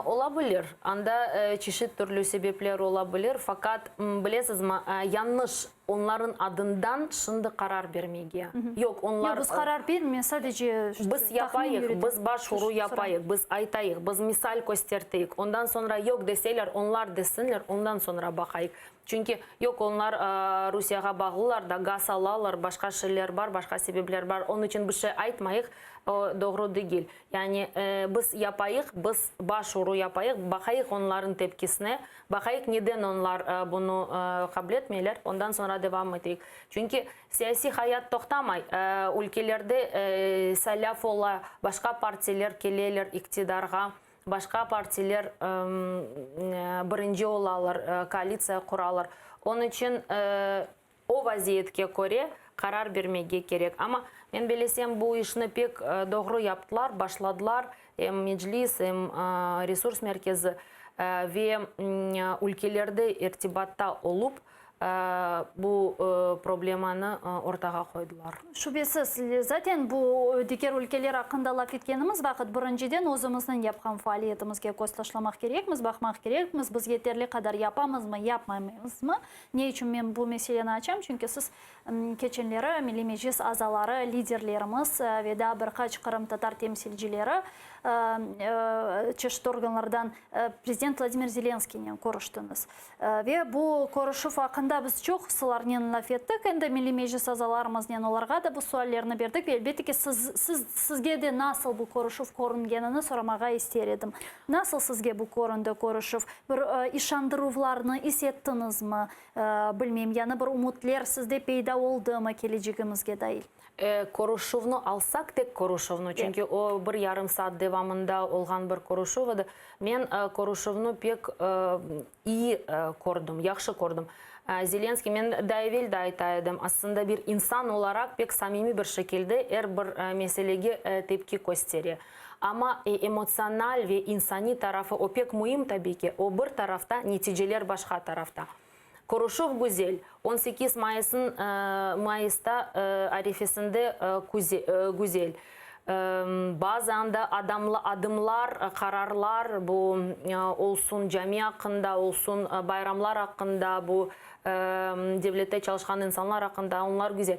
Ola bilir. Anda çeşit türlü sebepler ola bilir. Faqat, bilesizmi, yañlış onların adından şimdi qarar bermege. Yoq, onlar. Yoq, biz qarar bermeymiz, sadece Biz yapayıq, biz başvuru yapayıq, biz aytayıq, biz misal kösterteyik. Ondan soñra yoq deseler, onlar desinler, ondan soñra baqayıq. Çünki, yoq, onlar Rusiyağa bağlılar da, gaz alalar, başqa şeyler bar, başqa sebepler bar. Onıñ içün bir şey aytmayıq, o doğru degil. Yani, biz yapayıq, biz başvuru yapayıq, baqayıq onların tepkisine, baqayıq neden onlar bunı qabul etmeyler, ondan soñra devam eteyik. Çünki siyasiy hayat toqtamay, ülkelerde saylav ola, başqa partiler keleler iktidarğa, başqa partiler birinci olalar, koalitsiya quralar. Onıñ içün O vaziyetke köre qarar bermege kerek. Amma, men belesem, bu işni pek doğru yaptılar, başladılar, em Meclis, em Resurs merkezi ve ülkelerde irtibatta olup. Bu problemanı ortağa qoydılar. Şübesiz, zaten bu diger ülkeler aqqında laf etkenimiz vaqıt, birinciden özümizniñ yapqan faaliyetimizge köz taşlamaq kerekmiz, baqmaq kerekmiz, biz yeterli qadar yapamızmı, yapmaymızmı. Ne içün men bu meseleni açam? Çünki siz keçenleri Milliy Meclis azaları, liderlerimiz ve daa bir qaç qırımtatar temsilcileri çeşit organlardan prezident Vladimir Zelenskiynen körüştiñiz. Ve bu körüşüv aqqında biz çoqusılarnen laf ettik, endi Milliy Meclis azalarımıznen olarğa da bu suallerni berdik ve elbette ki, siz, siz, sizge de nasıl bu körüşüv körüngenini soramağa ister edim. Nasıl sizge bu köründi körüşüv? Bir işandıruvlarnı is ettiñizmi? Bilmeyim, yañı bir ümütler sizde peyda oldımı kelecegimizge dair? Körüşüvni alsaq, tek körüşüvni, çünki o bir yarım saat devamında olğan bir körüşüv edi, men körüşüvni pek iyi kördim, yahşı kördim. Zelenskıy, men daa evel de ayta edim, aslında bir insan olaraq pek samimiy bir şekilde er bir meselege tepki köstere. Amma emotsional ve insaniy tarafı, o pek müim tabiy ki, o bir tarafta, neticeler başqa tarafta. Körüşüv güzel, 18 mayısın mayısta arefesinde güzel. Bazı anda adamla adımlar, qararlar, bu olsun cami aqqında, olsun bayramlar aqqında, bu devlette çalışqan insanlar aqqında, onlar güzel.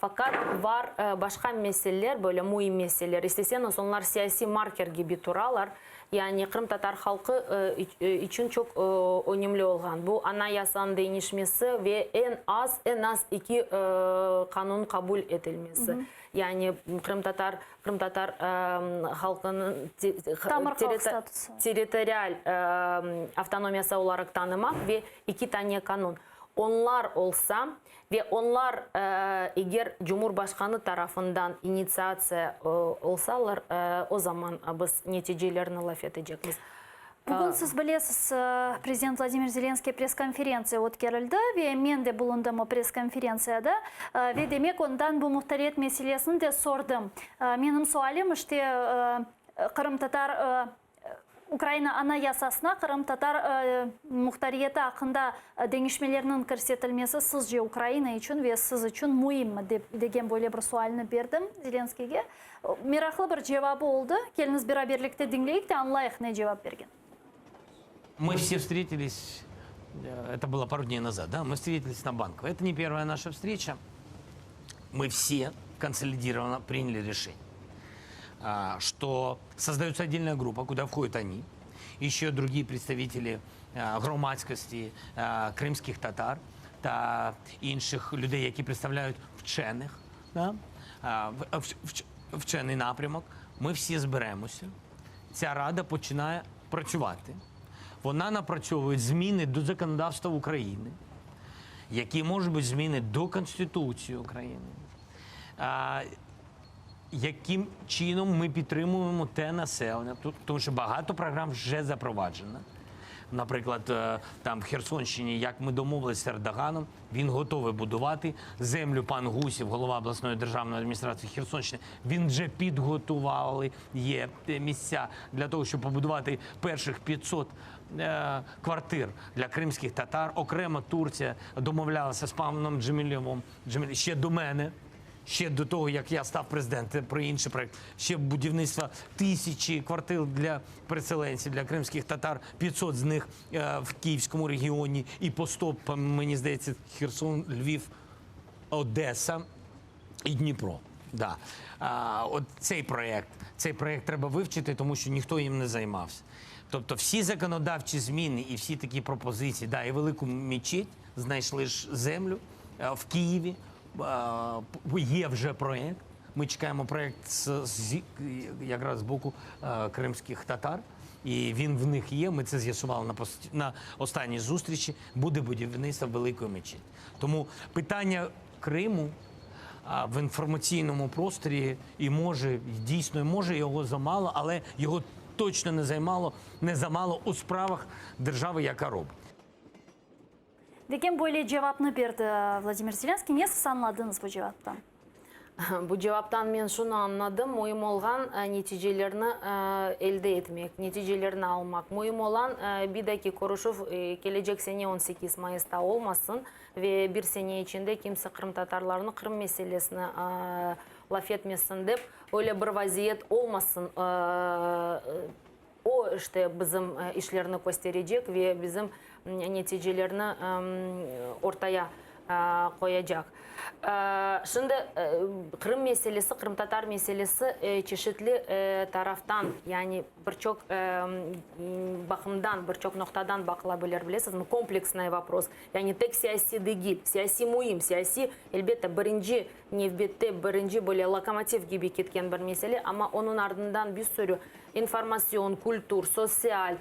Faqat var başqa meseleler, böyle müim meseleler, isteseñiz, onlar siyasiy marker kibi turalar. Yani qırımtatar halqı içün çoq önemli olğan bu Anayasanıñ deñişmesi ve eñ az, eñ az eki qanun qabul etilmesi. Yani qırımtatar, qırımtatar halqınıñ Tamır halq statusı. territorial avtonomiyası olaraq tanımaq ve eki tane qanun. Onlar olsa Ve onlar, eger Cumhurbaşqanı tarafından initsiatsiya olsalar, o zaman biz neticelerni laf etecekmiz. Bugün siz bilesiz, prezident Vladimir Zelenskiy press-konferentsiya ötkerildi ve men de bulundım o press-konferentsiyada. Ve demek ondan bu muhtariyet meselesini de sordım. Menim sualim, işte, qırımtatar Ukraina Anayasasına qırımtatar muhtariyeti aqqında deñişmelerniñ kirsetilmesi sizce Ukraina içün ve siz içün müimmi, dep degen böyle bir sualni berdim Zelenskiyge. Meraqlı bir cevabı oldı. Keliñiz beraberlikte diñleyik de añlayıq ne cevap bergen. Мы все встретились, это было пару дней назад, да, мы встретились на Банковой. Это не первая наша встреча. Мы все консолидированно приняли решение, что создается отдельная группа, куда входят они, еще другие представители громадськості, кримських татар та інших людей, які представляють вчених, да? вчений напрямок. Ми всі зберемося. Ця рада починає працювати. Вона напрацьовує зміни до законодавства України, які можуть бути зміни до Конституції України. Яким чином ми підтримуємо те населення, тому що багато програм вже запроваджено. Наприклад, там в Херсонщині, як ми домовилися з Ердоганом, він готовий будувати землю. Пан Гусів, голова обласної державної адміністрації Херсонщини, він вже підготували, є місця для того, щоб побудувати перших 500 квартир для кримських татар. Окремо Турція домовлялася з паном Джемілєвим, Джеміль, ще до мене. Ще до того, як я став президентом, про інший проєкт, ще будівництво 1000 квартир для переселенців, для кримських татар, 500 з них в Київському регіоні і по 100, мені здається, Херсон, Львів, Одеса і Дніпро. Да. От цей проєкт, цей проєкт треба вивчити, тому що ніхто їм не займався. Тобто всі законодавчі зміни і всі такі пропозиції, да, і велику мечеть, знайшли ж землю в Києві, є вже проєкт. Ми чекаємо проєкт якраз з боку кримських татар. І він в них є, ми це з'ясували на останній зустрічі, буде будівництво великої мечеті. Тому питання Криму, в інформаційному просторі, і може, дійсно, може його замало, але його точно не займало, не замало у справах держави, яка робить. Degen böyle cevapnı berdi Vladimir Zelenskiy. Ne siz añladıñız bu cevaptan? Bu cevaptan men şunı añladım, müim olğan neticelerni elde etmek, neticelerni almaq. Müim olan, bir daki körüşüv kelecek sene on sekiz mayısta olmasın ve bir sene içinde kimse qırımtatarlarnı, Qırım meselesini laf etmesin dep, öyle bir vaziyet olmasın. O, işte, bizim işlerni kösterecek ve bizim neticelerni ortaya qoyacaq. Şimdi Qırım meselesi, qırımtatar meselesi çeşitli taraftan, yani bir çoq baqımdan, bir çoq noqtadan baqıla bilir, bilesizmi, kompleksnıy vopros. Yani tek siyasiy degil, siyasiy müim, siyasiy, elbette, birinci nevbette, birinci böyle lokomotiv kibi ketken bir mesele, amma onıñ ardından bir sürü informatsion, kültür, sotsial,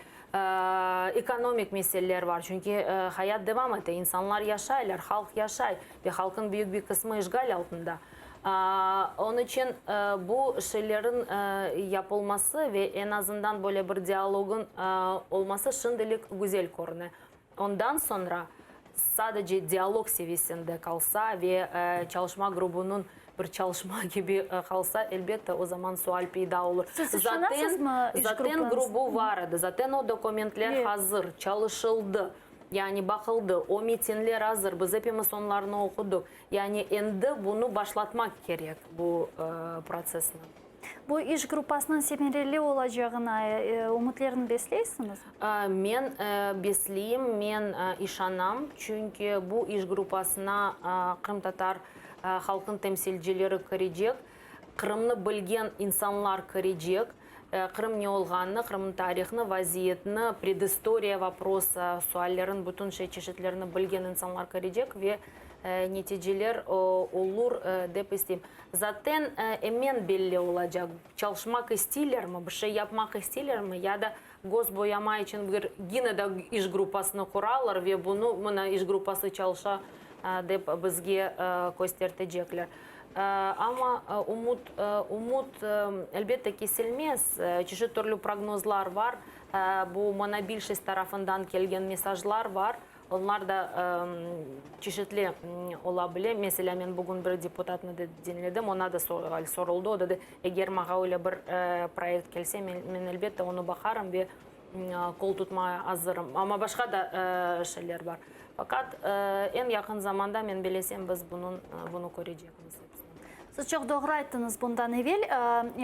ekonomik meseleler var. Çünki hayat devam ete, insanlar yaşaylar, halq yaşay ve halqnıñ büyük bir qısmı işğal altında. Onıñ içün bu şeylerniñ yapılması ve eñ azından böyle bir dialogıñ olması şimdilik güzel körüne. Ondan soñra sadece dialog seviyesinde qalsa ve çalışma grubunıñ bir çalışma kibi qalsa, elbette, o zaman sual peyda olur. Siz işanasızmı iş Zaten gruppanız? grubu var edi, zaten o dokumentler hazır, çalışıldı, yani baqıldı, o metinler azır, biz epimiz onlarnı oqudıq. Yani endi bunı başlatmaq kerek, bu protsessni. Bu iş gruppasınıñ semereli olacağına ümütlerni besleysiñizmi? Men besleyim, men işanam, çünki bu iş gruppasına qırımtatar halqınıñ temsilcileri kirecek, Qırımnı bilgen insanlar kirecek, Qırım ne olğanını, Qırımnıñ tarihını, vaziyetini, predistoriya voprosa, suallerin bütün şey çeşitlerini bilgen insanlar kirecek ve neticeler olur dep isteyim. Zaten emen belli olacaq, çalışmaq isteylermi, bir şey yapmaq isteylermi ya da göz boyama içün bir gine de iş gruppasını quralar ve bunı mına iş gruppası çalışa dep bizge köstertecekler. Amma ümüt, ümüt elbette kesilmez, çeşit türlü prognozlar bar, bu monobilşist tarafından kelgen mesajlar bar. Onlar da çeşitli ola bile. Meselâ, men bugün bir deputatnı da diñledim, oña da sual soruldı, o dedi, eger maña öyle bir proyekt kelse, men, elbette, onı baqarım ve qol tutmağa azırım. Amma başqa da şeyler bar. Faqat eñ yaqın zamanda, men bilesem, biz bunıñ, bunı körecekmiz. Siz çoq doğru ayttıñız bundan evel,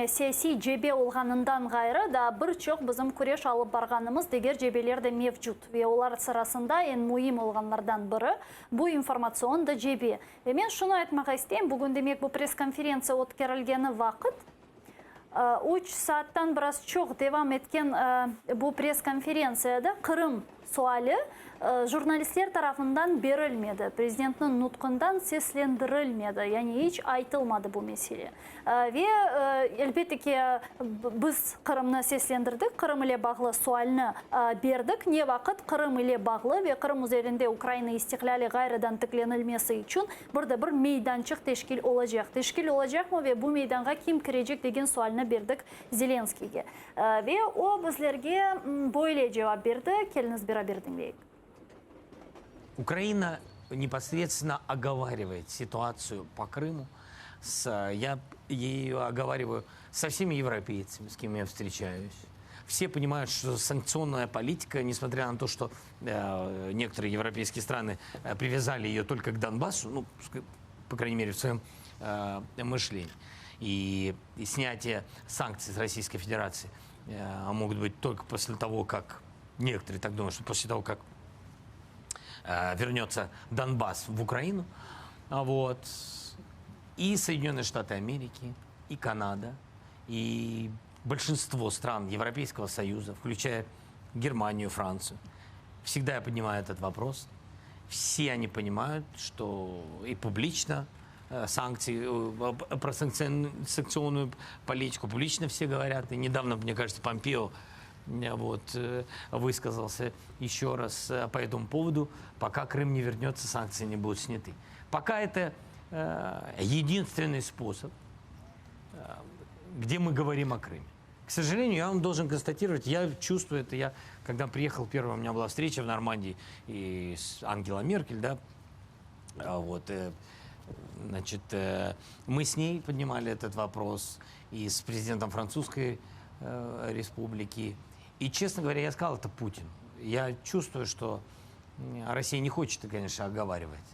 siyasiy cebe olğanından ğayrı, daa bir çoq bizim küreş alıp barğanımız diger cebeler de mevcut ve olar sırasında eñ müim olğanlardan biri, bu informatsion da cebe. Ve men şunı aytmağa isteyim, bugün demek bu press-konferentsiya ötkerilgeni vaqıt, üç saattan biraz çoq devam etken bu press-konferentsiyada Qırım suali jurnalistler tarafından berilmedi, prezidentniñ nutqından seslendirilmedi, yani iç aytılmadı bu mesele. Ve, elbette ki, biz Qırımnı seslendirdik, Qırım ile bağlı sualni berdik, ne vaqıt Qırım ile bağlı ve Qırım üzerinde Ukraina istiqlâli ğayrıdan tiklenilmesi içün bir de bir meydançıq teşkil olacaq, teşkil olacaqmı ve bu meydanğa kim kirecek degen sualni berdik Zelenskiyge. Ve o bizlerge böyle cevap berdi, keliñiz beraber diñleyik. Ukraina neposredstvenno ogovarivaet situatsiyu po Krımu s, ya eyo ogovarivayu so vsemi evropeytsami, s kem ya vstreçayus. Vse ponimayut, çto sanktsionnaya politika, nesmotrâ na to, çto nekotoroye evropeyskiye strany privyazali eyo tolko k Donbassu, nu, po krayniy mere, v svoyem myshlenii, i snyatiye sanktsiy s Rossiyskoy Federatsii mogut byt tolko posle togo, kak, nekotorye tak dumayut, çto posle togo, kak vernется Донбасс в Украину, вот, и Соединенные Штаты Америки, и Канада, и большинство стран Европейского Союза, включая Германию, Францию, всегда я поднимаю этот вопрос. Все они понимают, что и публично санкции, про санкционную политику публично все говорят. И недавно, мне кажется, Помпео вот, высказался еще раз по этому поводу. Пока Крым не вернется, санкции не будут сняты. Пока это единственный способ, где мы говорим о Крыме. К сожалению, я вам должен констатировать, я чувствую это, я, когда приехал, первая у меня была встреча в Нормандии и с Ангелой Меркель, да, вот,. Значит, мы с ней поднимали этот вопрос, и с президентом Французской республики. И, честно говоря, я сказал это Путину. Я чувствую, что Россия не хочет, конечно, оговаривать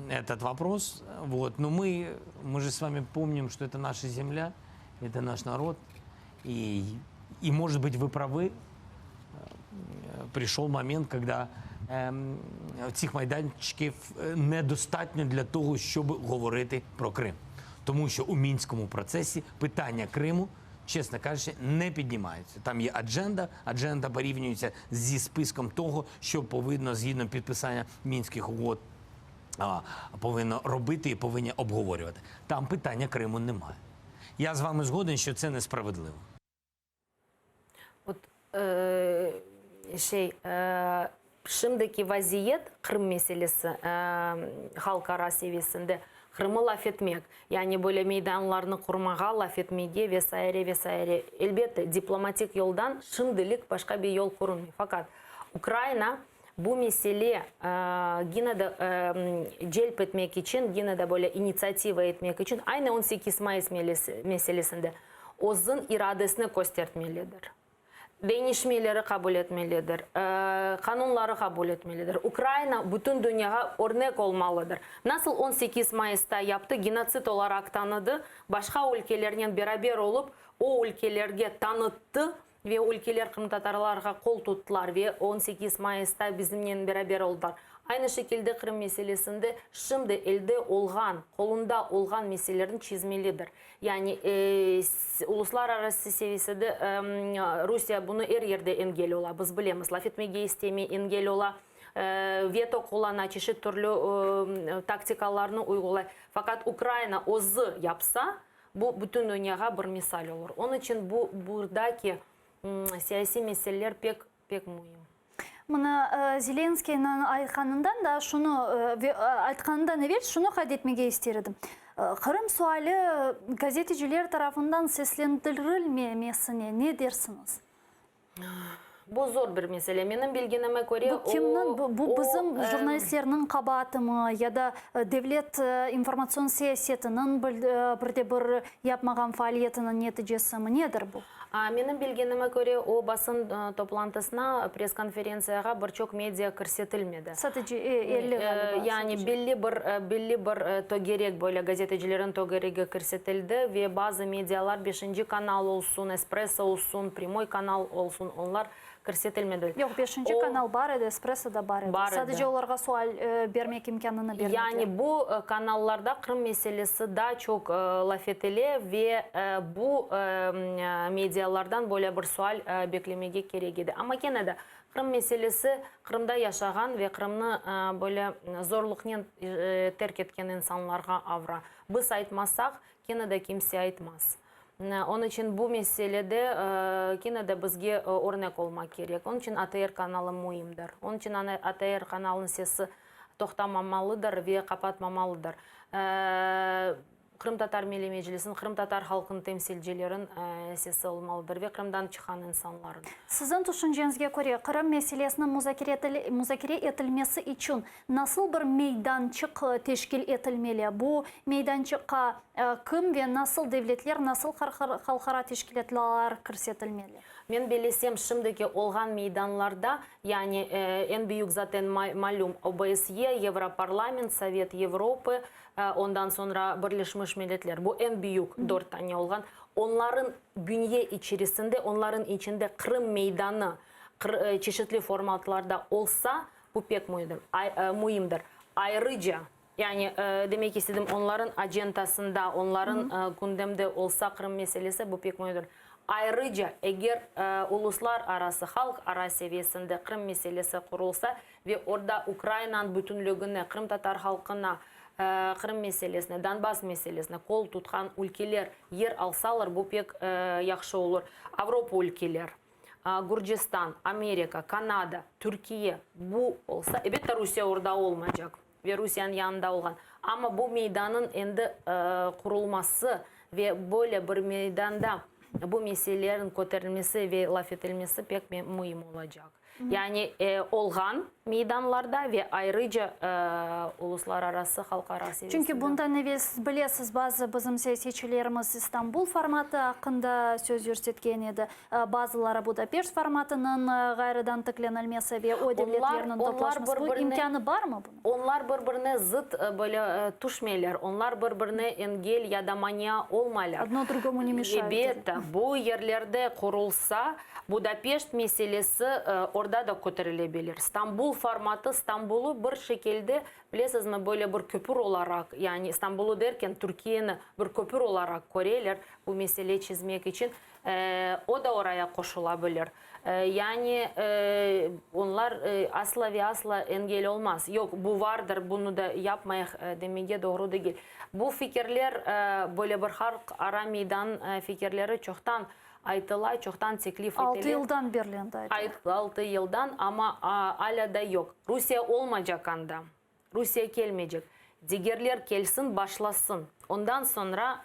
этот вопрос. Вот. Но мы, мы же с вами помним, что это наша земля, это наш народ. И, и может быть, вы правы, пришел момент, когда ем, цих майданчиків е, недостатньо для того, щоб говорити про Крим. Тому що у мінському процесі питання Криму, чесно кажучи, не піднімаються. Там є адженда, адженда порівнюється зі списком того, що повинно згідно підписання мінських угод а, повинно робити і повинні обговорювати. Там питання Криму немає. Я з вами згоден, що це несправедливо. Ot, şey, şimdiki vaziyet, Qırım meselesi halqara seviyesinde, Qırımı laf etmek, yani böyle meydanlarnı qurmağa, laf etmege ve saire, ve saire, elbette, diplomatik yoldan şimdilik başqa bir yol körünmey. Faqat Ukraina bu mesele gene de celp etmek içün, gene de böyle initsiativa etmek içün, aynı 18 mayıs meselesinde, özüñ iradesini köstertmelidir. Deñişmeleri qabul etmelidir, qanunları qabul etmelidir. Ukraina bütün dünyağa örnek olmalıdır. Nasıl 18 mayısta yaptı, genotsid olaraq tanıdı, başqa ülkelernen beraber olıp, o ülkelerge tanıttı ve ülkeler qırımtatarlarğa qol tuttılar ve 18 mayısta bizimnen beraber oldılar. Aynı şekilde Qırım meselesinde şimdi elde olğan, qolunda olğan meselelerni çezmelidir. Yani, uluslararası seviyesinde Rusiye bunı er yerde engel ola, biz bilemiz, laf etmege istemey, engel ola, veto qullana, çeşit türlü taktikalarnı uyğulay. Faqat Ukraina özü yapsa, bu bütün dünyağa bir misal olur. Onıñ içün bu buradaki siyasiy meseleler pek, pek müim. Mına, Zelenskıynıñ aytqanından da şunı, aytqanından evel şunı qayd etmege ister edim. Qırım suali gazeteciler tarafından seslendirilmemesine ne dersiñiz? Bu zor bir mesele. Menim bilgenime köre, Bu kimniñ, bu bizim jurnalistlerniñ qabaatımı ya da devlet informatsion siyasetiniñ bir de bir yapmağan faaliyetiniñ neticesimi, nedir bu? Menim bilgenime köre, o basın toplantısına, press-konferentsiyağa bir çoq media kirsetilmedi. Sadece 50 ğaliba. Yani belli bir, belli bir tögerek, böyle gazetecilerin tögeregi kirsetildi ve bazı medialar, Beşinci kanal olsun, Espresso olsun, Primoy kanal olsun, onlar kirsetilmedi. Yoq, Beşinci kanal bar edi, Espresso da bar edi. Sadece olarğa sual bermek imkânını bermediler. Yani bu kanallarda Qırım meselesi daa çoq laf etile ve bu medialardan böyle bir sual beklemege kerek edi. Amma kene de Qırım meselesi Qırımda yaşağan ve Qırımnı böyle zorluqnen terk etken insanlarğa avra. Biz aytmasaq, kene de kimse aytmaz. Onıñ içün bu meselede kene de bizge örnek olmaq kerek. Onıñ içün ATR kanalı müimdir. Onıñ içün ATR kanalınıñ sesi toqtamamalıdır ve qapatmamalıdır. Qırımtatar Milliy Meclisiniñ, qırımtatar halqınıñ temsilcilerin sesi olmalıdır ve Qırımdan çıqqan insanların. Siziñ tüşünceñizge köre, Qırım meselesiniñ muzakere etilmesi içün Nasıl bir meydançıq teşkil etilmeli? Bu meydançıqqa kim ve nasıl devletler, nasıl halqara teşkilâtlar kirsetilmeli? Men bellesem, şimdiki olğan meydanlarda, yani eñ büyük zaten malüm OBSE, Yevroparlament, Sovet Yevropı, ondan soñra Birleşmiş Milletler, bu eñ büyük dört tane olğan, onların bünye içerisinde, onların içinde Qırım meydanı çeşitli formatlarda olsa, Bu pek müimdir. Ayrıca, yani, demek istedim, onların acentasında, onların gündemde olsa Qırım meselesi, bu pek müimdir. Ayrıca, eger uluslararası, halqara seviyesinde Qırım meselesi qurulsa ve orda Ukrainanıñ bütünlügine, qırımtatar halqına, Qırım meselesine, Donbass meselesine qol tutqan ülkeler yer alsalar, bu pek yahşı olur. Avropa ülkeler. Gürcistan, Amerika, Kanada, Türkiye bu olsa, elbette Rusiye orda olmaycaq ve Rusiyeniñ yanında olğan, amma bu meydanıñ endi qurulması ve böyle bir meydanda bu meselelerin köterilmesi ve laf etilmesi pek müim olacaq. Yani olğan. Meydanlarda ve ayrıca uluslararası, halqara seviyesinde. Çünki bundan evel siz bilesiz, bazı bizim siyasetçilerimiz İstanbul formatı aqqında söz yürsetken edi, bazıları Budapeşt formatınıñ ğayrıdan tiklenilmesi ve o devletlerniñ toplaşması. Bu imkânı barmı bunıñ? Onlar bir-birine zıt böyle tüşmeyler, onlar bir-birine engel ya da mania olmaylar. Odno drugomu ne meşayut. Elbette, bu yerlerde qurulsa, Budapeşt meselesi orda da köterilebilir. Stambul formatı, Stambulu bir şekilde, bilesizmi, böyle bir köpür olaraq, yani Stambulu derken Türkiyeni bir köpür olaraq köreler bu mesele çezmek içün, o da oraya qoşulabilir. Yani onlar asla ve asla engel olmaz. Yoq, bu vardır, bunı da yapmayıq demege doğru degil. Bu fikirler, böyle bir halq ara meydan fikirleri çoqtan aytıla, çoqtan teklif etile. Altı yıldan berli endi aytıla. Altı yıldan, amma alâ da yoq. Rusiye olmaycaq anda. Rusiye kelmeycek. Digerler kelsin, başlasın. Ondan soñra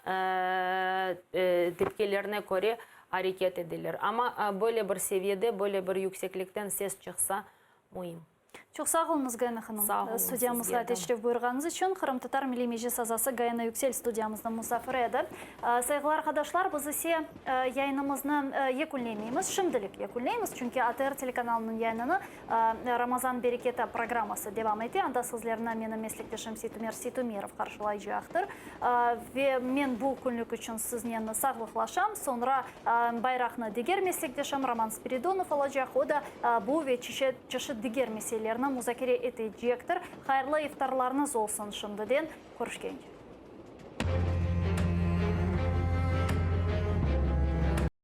tepkilerine köre areket edeler. Amma böyle bir seviyede, böyle bir yükseklikten ses çıqsa, müim. Çoq sağ oluñız, Gayana hanım, Sağ oluñ, studiyamızğa sizge de. teşrif buyurğanıñız içün. Qırımtatar Milliy Meclis azası Gayana Yüksel studiyamıznıñ musafiri edi. Sayğılı arqadaşlar, biz ise yayınımıznı yekünlemeymiz, şimdilik yekünleymiz, çünki ATR telekanalınıñ yayınını Ramazan bereketi programması devam ete, anda sizlerni menim meslekdeşim Seytumer Seytumerov qarşılaycaqtır. Ve men bu künlük içün siznen sağlıqlaşam. Soñra bayraqnı diger meslekdeşim Roman Spiridonov alacaq, o da bu ve çeşit diger meselelerni muzakere etecektir. Hayırlı iftarlarıñız olsun şimdiden, körüşkence!